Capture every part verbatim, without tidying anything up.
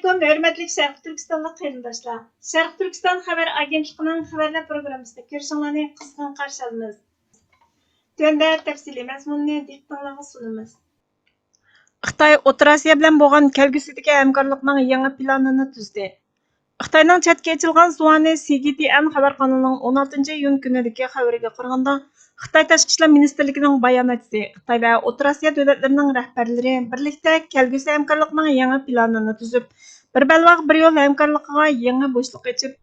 ئەلەيكۇم، ھۆرمەتلىك شەرقىي تۈركىستانلىق قېرىنداشلار! شەرقىي تۈركىستان خەۋەر ئاگېنتلىقىنىڭ خەۋەرلەر پروگراممىسىدا كۆرۈشۈڭلارنى قىزغىن قارشى ئالىمىز. تۆۋەندە تەپسىلىي مەزمۇننى دىققىتىڭلارغا سۇنىمىز. خىتاي ئوتتۇرا ئاسىيا بىلەن بولغان كەلگۈسىدىكى ھەمكارلىقنىڭ يېڭى پىلانىنى تۈزدى. خىتاينىڭ چەتكە ئېچىلغان زۇۋانى سى جى تي ئېن خەۋەر قانىلىنىڭ ئون ئالتىنچى ئىيۇن كۈنىدىكى خەۋىرىگە قارىغاندا، خىتاي تاشقى ئىشلار مىنىستىرلىكىنىڭ باياناتچىسى خىتاي ۋە ئوتتۇرا ئاسىيا دۆلەتلىرىنىڭ رەھبەرلىرى بىرلىكتە كەلگۈسى ھەمكارلىقنىڭ يېڭى پىلانىنى تۈزۈپ، بىر بەلباغ بىر يول ھەمكارلىقىغا يېڭى بوشلۇق ئېچىپ،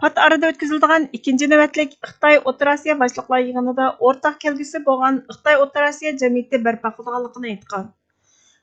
پات ئارىدا ئۆتكۈزۈلىدىغان ئىككىنچى نۆۋەتلىك خىتاي ئوتتۇرا ئاسىيا باشلىقلار يىغىنىدا ئورتاق كەلگۈسى بولغان خىتاي ئوتتۇرا ئاسىيا جەمئىيىتى بەرپا قىلىدىغانلىقىنى ئېيتقان.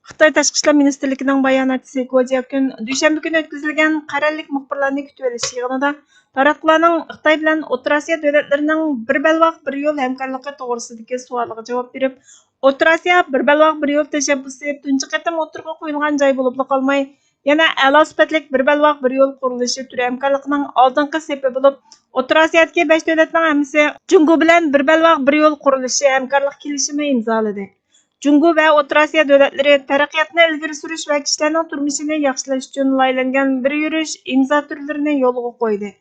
خىتاي تاشقى ئىشلار مىنىستىرلىكىنىڭ باياناتچىسى گو جياكۈن دۈشەنبە كۈنى ئۆتكۈزۈلگەن قەرەللىك مۇخبىرلارنى كۈتۈۋېلىش يىغىنىدا تاراتقۇلارنىڭ خىتاي بىلەن ئوتتۇرا ئاسىيا دۆلەتلىرىنىڭ بىر بەلباغ بىر يول ھەمكارلىقى توغرىسىدىكى سوئالىغا جاۋاب بېرىپ، ئوتتۇرا ئاسىيا بىر بەلباغ بىر يول تەشەببۇسى تۇنجى قېتىم ئوتتۇرىغا قويۇلغان جاي بولۇپلا قالماي، يەنە ئەلا سۈپەتلىك بىر بەلباغ بىر يول قۇرۇلۇشى تۈرى ھەمكارلىقىنىڭ ئالدىنقى سېپى بولۇپ، ئوتتۇرا ئاسىيادىكى بەش دۆلەتنىڭ ھەممىسى جۇڭگو بىلەن بىر بەلباغ بىر يول قۇرۇلۇشى ھەمكارلىق كېلىشىمى ئىمزالىدى. جۇڭگو ۋە ئوتتۇرا ئاسىيا دۆلەتلىرى تەرەققىياتنى ئىلگىرى سۈرۈش ۋە كىشىلەرنىڭ تۇرمۇشىنى ياخشىلاش ئۈچۈن لايىھەلەنگەن بىر يۈرۈش ئىمزا تۈرلىرىنى يولغا قويدى.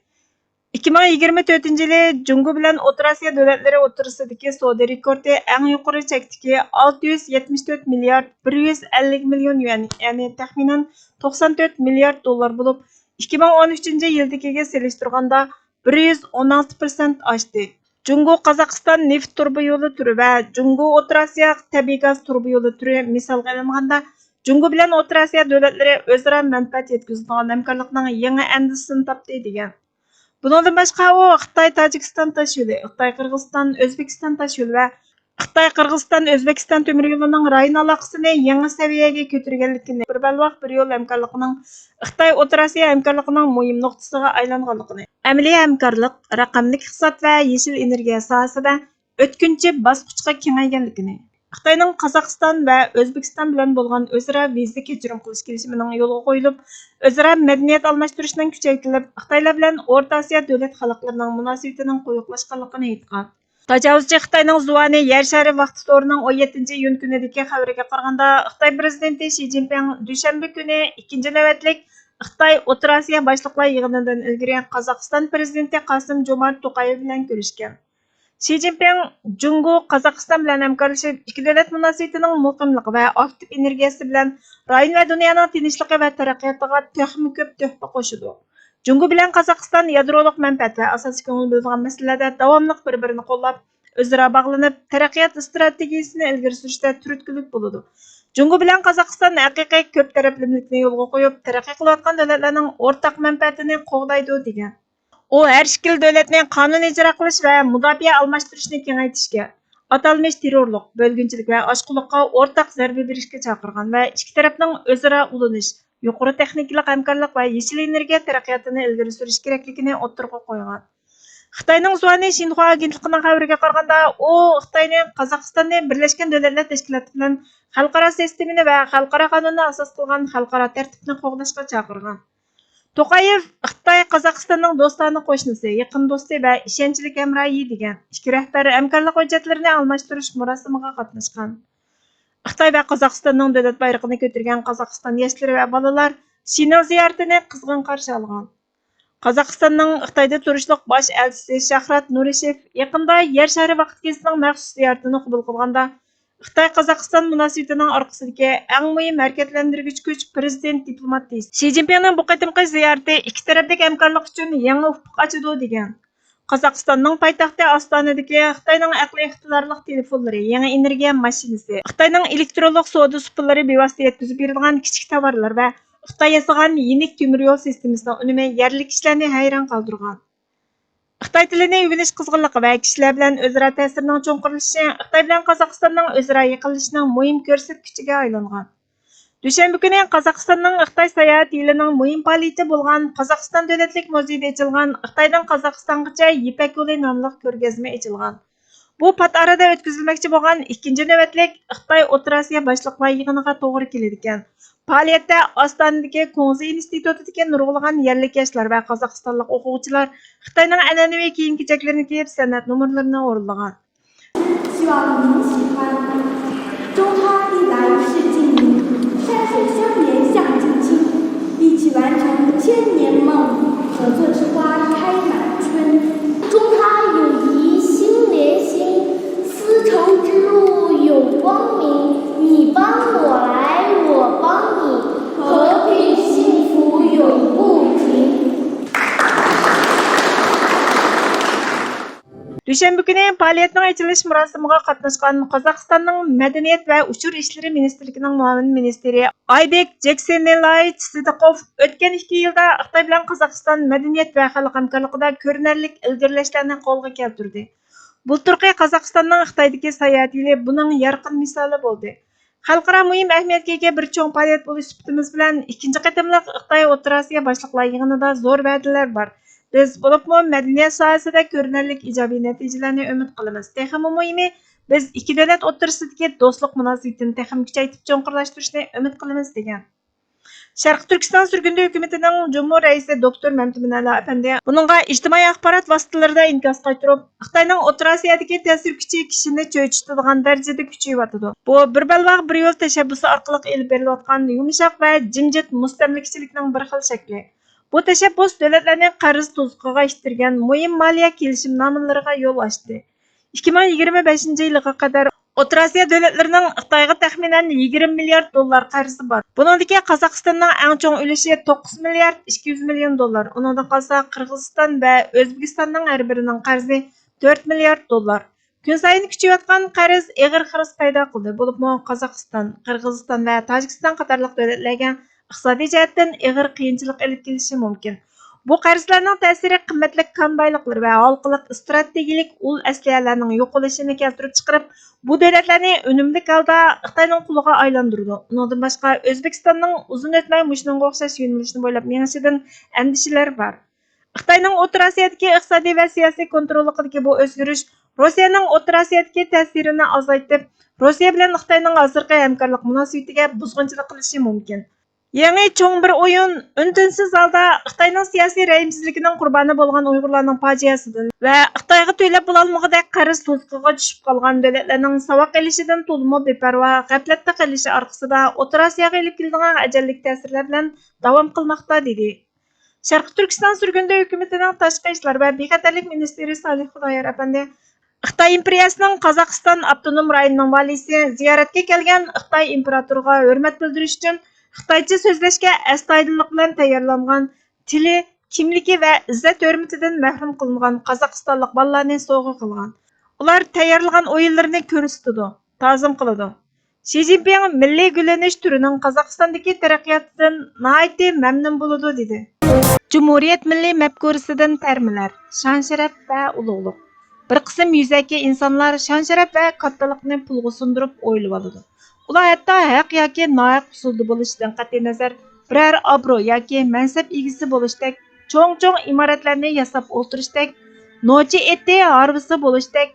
ئىككى مىڭ يىگىرمە تۆتىنچى يىلى جۇڭگو بىلەن ئوتتۇرا ئاسىيا دۆلەتلىرى ئوتتۇرىسىدىكى سودا رېكورتى ئەڭ يۇقىرى چەكتىكى ئالتە يۈز يەتمىش تۆت مىليارد بىر يۈز ئەللىك مىليون يۈەن، يەنى تەخمىنەن توقسان تۆت مىليارد دوللار بولۇپ، ئىككى مىڭ ئون ئۈچىنچى يىلدىكىگە سېلىشتۇرغاندا بىر يۈز ئون ئالتە پىرسەنت ئاشتى. جۇڭگو قازاقىستان نېفىت تۇرۇبا يولى تۈرى ۋە جۇڭگو ئوتتۇرا ئاسىيا تەبىئىي گاز تۇرۇبا يولى تۈرى مىسالغا ئېلىنغاندا، جۇڭگو بىلەن ئوتتۇرا ئاسىيا دۆلەتلىرى ئۆزئارا مەنپەئەت يەتكۈزىدىغان ھەمكارلىقنىڭ يېڭى ئەندىزىسىنى تاپتى، دېگەن. بۇنىڭدىن باشقا، ئۇ خىتاي تاجىكىستان تاش يولى، خىتاي قىرغىزىستان ئۆزبېكىستان تاش يولى ۋە خىتاي قىرغىزىستان ئۆزبېكىستان تۆمۈر يولىنىڭ رايون ئالاقىسىنى يېڭى سەۋىيەگە كۆتۈرگەنلىكىنى، بىر بەلباغ بىر يول ھەمكارلىقىنىڭ خىتاي ئوتتۇرا ئاسىيا ھەمكارلىقىنىڭ مۇھىم نۇقتىسىغا ئايلانغانلىقىنى، ئەمەلىي ھەمكارلىق رەقەملىك ئىقتىساد ۋە يېشىل ئېنېرگىيە ساھەسىدە ئۆتكۈنچى باسقۇچقا كېڭەيگەنلىكىنى، خىتاينىڭ قازاقىستان ۋە ئۆزبېكىستان بىلەن بولغان ئۆزئارا ۋىزا كەچۈرۈم قىلىش كېلىشىمىنىڭ يولغا قويۇلۇپ، ئۆزئارا مەدەنىيەت ئالماشتۇرۇشنىڭ كۈچەيتىلىپ، خىتايلار بىلەن ئورتا ئاسىيا دۆلەت خەلقلىرىنىڭ مۇناسىۋىتىنىڭ قويۇقلاشقانلىقىنى ئېيتقان. تاجاۋۇزچى خىتاينىڭ زۇۋانى يەر شارى ۋاقتى تورىنىڭ ئون يەتتىنچى ئىيۇن كۈنىدىكى خەۋىرىگە قارىغاندا، خىتاي پىرېزىدېنتى شى جىنپىڭ دۈشەنبە كۈنى ئىككىنچى نۆۋەتلىك خىتاي ئوتتۇرا ئاسىيا باشلىقلار يىغىنىدىن ئىلگىرى قازاقىستان پىرېزىدېنتى قاسىم جومارت توقايېۋ بىلەن كۆرۈشكەن. شى جىنپىڭ جۇڭگو، قازاقىستان بىلەن ھەمكارلىشىپ، ئىككى دۆلەت مۇناسىۋىتىنىڭ مۇقىملىقى ۋە ئاكتىپ ئېنېرگىيەسى بىلەن رايون ۋە دۇنيانىڭ تىنچلىقى ۋە تەرەققىياتىغا تېخىمۇ كۆپ تۆھپە قوشىدۇ. جۇڭگو بىلەن قازاقىستان يادرولۇق مەنپەئەت ۋە ئاساسىي كۆڭۈل بۆلىدىغان مەسىلىلەردە داۋاملىق بىر-بىرىنى قوللاپ، ئۆزئارا باغلىنىپ، تەرەققىيات ئىستراتېگىيىسىنى ئىلگىرى سۈرۈشتە تۈرتكىلىك بولىدۇ. جۇڭگو بىلەن قازاقىستان ھەقىقىي كۆپ تەرەپلىمىلىكنى يولغا قويۇپ، تەرەققىي قىلىۋاتقان دۆلەتلەرنىڭ ئورتاق مەنپەئەتىنى قوغدايدۇ، دېگەن. ئۇ ھەر ئىككىلا دۆلەتنى قانۇن ئىجرا قىلىش ۋە مۇداپىئە ئالماشتۇرۇشنى كېڭەيتىشكە، ئاتالمىش تېررورلۇق، بۆلگۈنچىلىك ۋە ئاچقۇنلۇققا ئورتاق زەربە بېرىشكە چاقىرغان ۋە ئىككى تەرەپنىڭ ئۆزئارا ئۇلىنىش، يۇقىرى تېخنىكىلىق ھەمكارلىق ۋە يېشىل ئېنېرگىيە تەرەققىياتىنى ئىلگىرى سۈرۈش كېرەكلىكىنى ئوتتۇرىغا قويغان. خىتاينىڭ زۇۋانى شىنخۇا ئاگېنتلىقىنىڭ خەۋىرىگە قارىغاندا، ئۇ خىتاينى قازاقىستاننى بىرلەشكەن دۆلەتلەر تەشكىلاتى بىلەن خەلقئارا سىستېمىنى ۋە خەلقئارا قانۇننى ئاساس قىلغان خەلقئارا تەرتىپنى قوغداشقا چاقىرغان. توقايېۋ خىتاي قازاقىستاننىڭ دوستانە قوشنىسى، يېقىن دوستى ۋە ئىشەنچلىك ھەمراھى دېگەن ئىككى رەھبەر ھەمكارلىق ھۆججەتلىرىنى ئالماشتۇرۇش مۇراسىمىغا قاتناشقان. خىتاي ۋە قازاقىستاننىڭ دۆلەت بايرىقىنى كۆتۈرگەن قازاقىستان ياشلىرى ۋە بالىلار شىنىڭ زىيارىتىنى قىزغىن قارشى ئالغان. قازاقىستاننىڭ خىتايدا تۇرۇشلۇق باش ئەلچىسى شاھرات نۇرىشېف يېقىندا يەر شارى ۋاقىت گېزىتىنىڭ مەخسۇس زىيارىتىنى قوبۇل قىلغاندا، خىتاي-قازاقىستان مۇناسىۋىتىنىڭ ئارقىسىدىكى ئەڭ مۇھىم ھەرىكەتلەندۈرگۈچ كۈچ پىرېزىدېنت دىپلوماتى شى جىنپىڭنىڭ بۇ قېتىمقى زىيارىتى ئىككى تەرەپلىك ھەمكارلىق ئۈچۈن يېڭى ئۇپۇق ئاچىدۇ، دېگەن. قازاقىستاننىڭ پايتەختى ئاستانىدىكى خىتاينىڭ ئەقلىي ئىقتىدارلىق تېلېفونلىرى، يېڭى ئېنېرگىيە ماشىنىسى، خىتاينىڭ ئېلېكترونلۇق سودا سۇپىلىرى بىۋاسىتە يەتكۈزۈپ بېرىدىغان كىچىك تاۋارلار ۋە خىتاي ياسىغان يېنىك تۆمۈر يول سىستېمىسىنىڭ ئۈنۈمى يەرلىك كىشىلەرنى ھەيران قالدۇرغان. خىتاي تىلىنى ئۆگىنىش قىزغىنلىقى ۋە كىشىلەر بىلەن ئۆزئارا تەسىرنىڭ چوڭقۇرلىشىشى خىتاي بىلەن قازاقىستاننىڭ ئۆزئارا يېقىنلىشىشىنىڭ مۇھىم كۆرسەتكۈچىگە ئايلانغان. دۈشەنبە كۈنى قازاقىستاننىڭ خىتاي ساياھەت يىلىنىڭ مۇھىم پائالىيىتى بولغان قازاقىستان دۆلەتلىك مۇزېيىدا ئېچىلغان خىتايدىن قازاقىستانغىچە يىپەك يولى ناملىق كۆرگەزمە ئېچىلغان. بۇ پات ئارىدا ئۆتكۈزۈلمەكچى بولغان ئىككىنچى نۆۋەتلىك خىتاي ئوتتۇرا ئاسىيا باشلىقلار يىغىنىغا توغرا كېلىدىكەن. پائالىيەتتە ئاستانىدىكى كۇڭزى ئىنستىتۇتىدىكى نۇرغۇنلىغان يەرلىك ياشلار ۋە قازاقىستانلىق ئوقۇغۇچىلار خىتاينىڭ ئەنئەنىۋى كىيىم-كېچەكلىرىنى كىيىپ، سەنئەت نومۇرلىرىنى ئورۇنلىغان. 希望您喜欢。中哈历来是近邻，山水相连像近亲，一起玩 دۈشەنبە كۈنى پائالىيەتنىڭ ئېچىلىش مۇراسىمىغا قاتناشقان قازاقىستاننىڭ مەدەنىيەت ۋە ئۇچۇر ئىشلىرى مىنىستىرلىكىنىڭ مۇئاۋىن مىنىستىرى ئايدېك جېكسېنلايچ سىدىقوف ئۆتكەن ئىككى يىلدا خىتاي بىلەن قازاقىستان مەدەنىيەت ۋە خەلق ھەمكارلىقىدا كۆرۈنەرلىك ئىلگىرىلەشلەرنى قولغا كەلتۈردى. بۇلتۇرقى قازاقىستاننىڭ خىتايدىكى ساياھەت يىلى بۇنىڭ يارقىن مىسالى بولدى. خەلقئارا مۇھىم ئەھمىيەتكە ئىگە بىر چوڭ پائالىيەت بولۇش سۈپىتىمىز بىلەن، ئىككىنچى قېتىملىق خىتاي ئوتتۇرا ئاسىيا باشلىقلار يىغىنىدا زور ۋەدىلەر بار. بىز، بولۇپمۇ مەدەنىيەت ساھەسىدە كۆرۈنەرلىك ئىجابىي نەتىجىلەرنى ئۈمىد قىلىمىز. تېخىمۇ مۇھىمى، بىز ئىككى دۆلەت ئوتتۇرىسىدىكى دوستلۇق مۇناسىۋىتىنى تېخىمۇ كۈچەيتىپ چوڭقۇرلاشتۇرۇشنى ئۈمىد قىلىمىز، دېگەن. شەرقىي تۈركىستان سۈرگۈندە ھۆكۈمىتىنىڭ جۇمھۇر رەئىسى دوكتور مەمتىمىن ئەلا ئەپەندى بۇنىڭغا ئىجتىمائىي ئاخبارات ۋاسىتىلىرىدە ئىنكاس قايتۇرۇپ، خىتاينىڭ ئوتتۇرا ئاسىيادىكى تەسىر كۈچى كىشىنى چۆچۈتىدىغان دەرىجىدە كۈچىيىۋاتىدۇ. بۇ بىر بەلباغ، بىر يول تەشەببۇسى ئارقىلىق ئېلىپ بېرىلىۋاتقان يۇمشاق ۋە جىمجىت مۇستەملىكىچىلىكنىڭ بىر خىل شەكلى. بۇ تەشەببۇس دۆلەتلەرنى قەرز تۇزىقىغا ئىتتەرگەن مۇھىم مالىيە كېلىشىمنامىلىرىغا يول ئاچتى. ئىككى مىڭ يىگىرمە بەشىنچى يىلىغا قەدەر ئوتتۇرا ئاسىيا دۆلەتلىرىنىڭ خىتايغا تەخمىنەن يىگىرمە مىليارد دوللار قەرزى بار. بۇنىڭدىكى قازاقىستاننىڭ ئەڭ چوڭ ئۈلۈشى توققۇز مىليارد ئىككى يۈز مىليون دوللار. ئۇنىڭدىن قالسا قىرغىزىستان ۋە ئۆزبېكىستاننىڭ ھەر بىرىنىڭ قەرزى تۆت مىليارد دوللار. كۈنسايىن كۈچىيىۋاتقان قەرز ئېغىر خىرىس پەيدا قىلدى. بولۇپمۇ قازاقىستان، قىرغىزىستان ۋە تاجىكىستان قاتارلىق دۆلەتلەرگە ئىقتىسادىي جەھەتتىن ئېغىر قىيىنچىلىق ئېلىپ كېلىشى مۇمكىن. بۇ قەرزلەرنىڭ تەسىرى قىممەتلىك كان بايلىقلىرى ۋە ھالقىلىق ئىستراتېگىيىلىك ئۇل ئەسلىھەلەرنىڭ يوقىلىشىنى كەلتۈرۈپ چىقىرىپ، بۇ دۆلەتلەرنى ئۈنۈملۈك ھالدا خىتاينىڭ قولىغا ئايلاندۇرىدۇ. ئۇنىڭدىن باشقا، ئۆزبېكىستاننىڭ ئۇزۇن ئۆتمەي مۇشۇنىڭغا ئوخشاش يۆنىلىشنى بويلاپ مېڭىشىدىن ئەندىشىلەر بار. خىتاينىڭ ئوتتۇرا ئاسىيادىكى ئىقتىسادىي ۋە سىياسىي كونتروللۇقىدىكى بۇ ئۆزگىرىش روسىيەنىڭ ئوتتۇرا ئاسىيادىكى تەسىرىنى ئازايتىپ، روسىيە بىلەن خىتاينىڭ ھازىرقى ھەمكارلىق مۇناسىۋىتىگە بۇزغۇنچىلىق قىلىشى مۇمكىن. يېڭى چوڭ بىر ئويۇن ئۈن-تىنسىز ھالدا خىتاينىڭ سىياسىي رەھىمسىزلىكىنىڭ قۇربانى بولغان ئۇيغۇرلارنىڭ پاجىئەسىدىن ۋە خىتايغا تۆلەپ بولالمىغۇدەك قەرز توسۇقىغا چۈشۈپ قالغان دۆلەتلەرنىڭ ساۋاق ئېلىشىدىن تولىمۇ بىپەرۋا، غەپلەتتە قېلىشى ئارقىسىدا ئوتتۇرا ئاسىياغا ئېلىپ كېلىدىغان ئەجەللىك تەسىرلەر بىلەن داۋام قىلماقتا، دېدى. شەرقىي تۈركىستان سۈرگۈندە ھۆكۈمىتىنىڭ تاشقى ئىشلار ۋە بىخەتەرلىك مىنىستىرى سالىھ خۇدايار ئەپەندى خىتاي ئىمپېرىيەسىنىڭ قازاقىستان ئاپتونوم رايونىنىڭ ۋالىيسى زىيارەتكە كەلگەن خىتاي ئىمپېراتورىغا ھۆرمەت بىلدۈرۈش ئۈچۈن خىتايچە سۆزلەشكە ئەستايىدىللىق بىلەن تەييارلانغان تىلى، كىملىكى ۋە ئىززەت-ھۆرمىتىدىن مەھرۇم قىلىنغان قازاقىستانلىق بالىلارنى سوۋغا قىلغان. ئۇلار تەييارلىغان ئويۇنلىرىنى كۆرسىتىدۇ، تازىم قىلىدۇ. شى جىنپىڭ مىللىي گۈللىنىش تۈرىنىڭ قازاقىستاندىكى تەرەققىياتىدىن ناھايىتى مەمنۇن بولىدۇ، دېدى. جۇمھۇرىيەت مىللىي مەپكۇرىسىدىن تەرمىلەر، شان-شەرەپ ۋە ئۇلۇغلۇق. بىر قىسىم يۈزەكى ئىنسانلار شان-شەرەپ ۋە كاتتىلىقنى پۇلغا سۇندۇرۇپ ئويلىۋالىدۇ. ئۇلار ھەتتا ھەق ياكى ناھەق ئۇسۇلدا بولۇشىدىن قەتئىينەزەر، بىرەر ئابرو ياكى مەنسەپ ئىگىسى بولۇشتەك، چوڭ-چوڭ ئىمارەتلەرنى ياساپ ئولتۇرۇشتەك، نوچى ئېتى ھارۋىسى بولۇشتەك،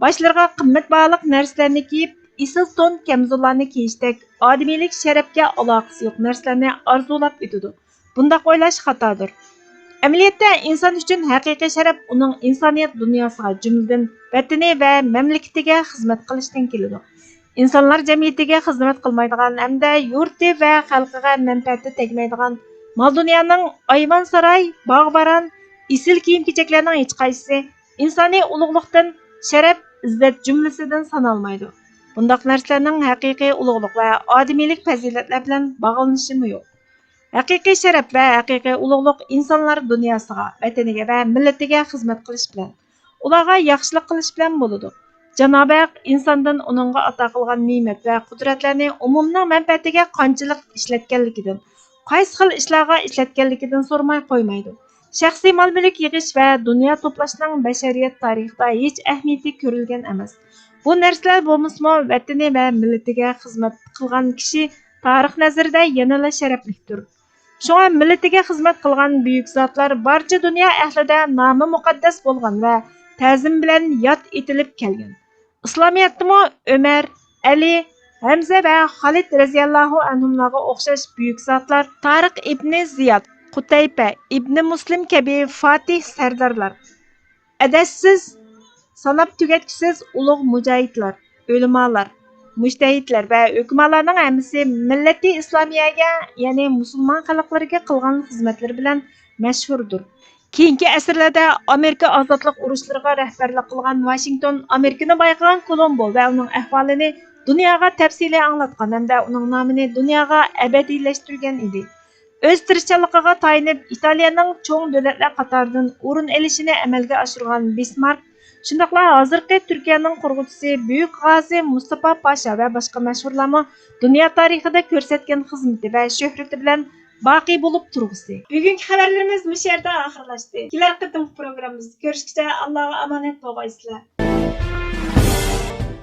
باشلىرىغا قىممەت باھالىق نەرسىلەرنى كىيىپ، ئېسىل تون كەمزۇللارنى كىيىشتەك ئادىمىيلىك شەرەپكە ئالاقىسى يوق نەرسىلەرنى ئارزۇلاپ ئۆتىدۇ. بۇنداق ئويلاش خاتادۇر. ئەمەلىيەتتە، ئىنسان ئۈچۈن ھەقىقىي شەرەپ ئۇنىڭ ئىنسانىيەت دۇنياسىغا، جۈملىدىن ۋەتىنى ۋە مەملىكىتىگە خىزمەت قىلىشتىن كېلىدۇ. ئىنسانلار جەمئىيىتىگە خىزمەت قىلمايدىغان ھەمدە يۇرتى ۋە خەلقىگە مەنپەئەتى تەگمەيدىغان مال-دۇنيانىڭ، ئايۋان-ساراي، باغ-باراڭ، ئېسىل كىيىم-كېچەكلەرنىڭ ھېچقايسىسى ئىنسانىي ئۇلۇغلۇقتىن، شەرەپ، ئىززەت جۈملىسىدىن سانالمايدۇ. بۇنداق نەرسىلەرنىڭ ھەقىقىي ئۇلۇغلۇق ۋە ئادىمىيلىك پەزىلەتلەر بىلەن باغلىنىشىمۇ يوق. ھەقىقىي شەرەپ ۋە ھەقىقىي ئۇلۇغلۇق ئىنسانلار دۇنياسىغا، ۋەتىنىگە ۋە مىللىتىگە خىزمەت قىلىش بىلەن، ئۇلارغا ياخشىلىق قىلىش بىلەن بولىدۇ. جانابى ھەق ئىنساندىن ئۇنىڭغا ئاتا قىلغان نېمەت ۋە قۇدرەتلەرنى ئومۇمنىڭ مەنپەئەتىگە قانچىلىك ئىشلەتكەنلىكىدىن، قايسى خىل ئىشلارغا ئىشلەتكەنلىكىدىن سورىماي قويمايدۇ. شەخسىي مال-مۈلۈك يىغىش ۋە دۇنيا توپلاشنىڭ بەشەرىيەت تارىخىدا ھېچ ئەھمىيىتى كۆرۈلگەن ئەمەس. بۇ نەرسىلەر بولمىسىمۇ، ۋەتىنى ۋە مىللىتىگە خىزمەت قىلغان كىشى تارىخ نەزىرىدە يەنىلا شەرەپلىكتۇر. شۇڭا مىللىتىگە خىزمەت قىلغان بۈيۈك زاتلار بارچە دۇنيا ئەھلىدە نامى مۇقەددەس بولغان ۋە تەزىم بىلەن ياد ئېتىلىپ كەلگەن. ئىسلامىيەتتىمۇ ئۆمەر، ئەلى، ھەمزە ۋە خالىد رەزىياللاھۇ ئەنھۇملارغا ئوخشاش بۈيۈك زاتلار، تارىق ئىبنى زىياد، قۇتەيپە ئىبنى مۇسلىم كەبى فاتىھ سەردارلار، ئەدەشسىز ساناپ تۈگەتكۈسىز ئۇلۇغ مۇجاھىدلار، ئۆلىمالار، مۇجتەھىدلەر ۋە ھۆكۈمالارنىڭ ھەممىسى مىللىتى ئىسلامىيەگە، يەنى مۇسۇلمان خەلقلىرىگە قىلغان خىزمەتلىرى بىلەن مەشھۇردۇر. كېيىنكى ئەسىرلەردە ئامېرىكا ئازادلىق ئۇرۇشلىرىغا رەھبەرلىك قىلغان ۋاشىنگتون ئامېرىكىنى بايقىغان كولومبو ۋە ئۇنىڭ ئەھۋالىنى دۇنياغا تەپسىلىي ئاڭلاتقان ھەمدە ئۇنىڭ نامىنى دۇنياغا ئەبەدىيلەشتۈرگەن ئىدى. ئۆز تىرىشچانلىقىغا تايىنىپ، ئىتالىيەنىڭ چوڭ دۆلەتلەر قاتارىدىن ئورۇن ئېلىشىنى ئەمەلگە ئاشۇرغان بىسمارك شۇنداقلا ھازىرقى تۈركىيەنىڭ قۇرغۇچىسى بۈيۈك غازى مۇستافا پاشا ۋە باشقا مەشھۇرلارمۇ دۇنيا تارىخىدا كۆرسەتكەن خىزمىتى ۋە شۆھرىتى بىلەن باقىي بولۇپ تۇرغۇسى. بۈگۈنكى خەۋەرلىرىمىز مۇشۇ يەردە ئاخىرلاشتى. كېلەر قېتىمقى پروگراممىمىزدا كۆرۈشكىچە ئاللاغا ئامانەت بولغايسىلەر.